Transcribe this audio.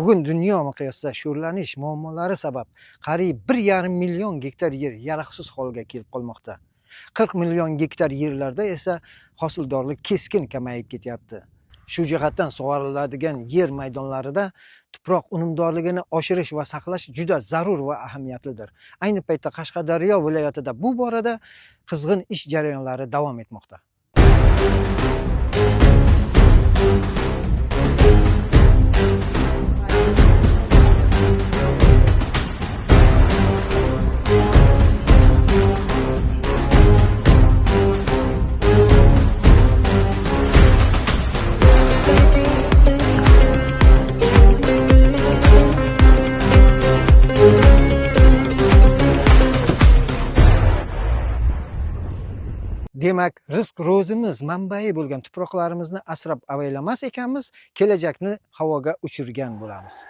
Bugun dunyo miqyosida sho'rlanish muammolari sabab qariyb 1,5 million gektar yer yaroqsiz holga kelib qolmoqda. 40 million gektar yerlarda esa hosildorlik keskin kamayib ketyapti. Shu jihatdan sug'oriladigan yer maydonlarida tuproq unumdorligini oshirish va saqlash juda zarur va ahamiyatlidir. Ayni paytda Qashqadaryo viloyatida bu borada qizg'in ish jarayonlari davom etmoqda. Demak, rizq ro'zimiz manbai bo'lgan tuproqlarimizni asrab avaylamas ekanmiz, kelajakni havoga uchirgan bo'lamiz.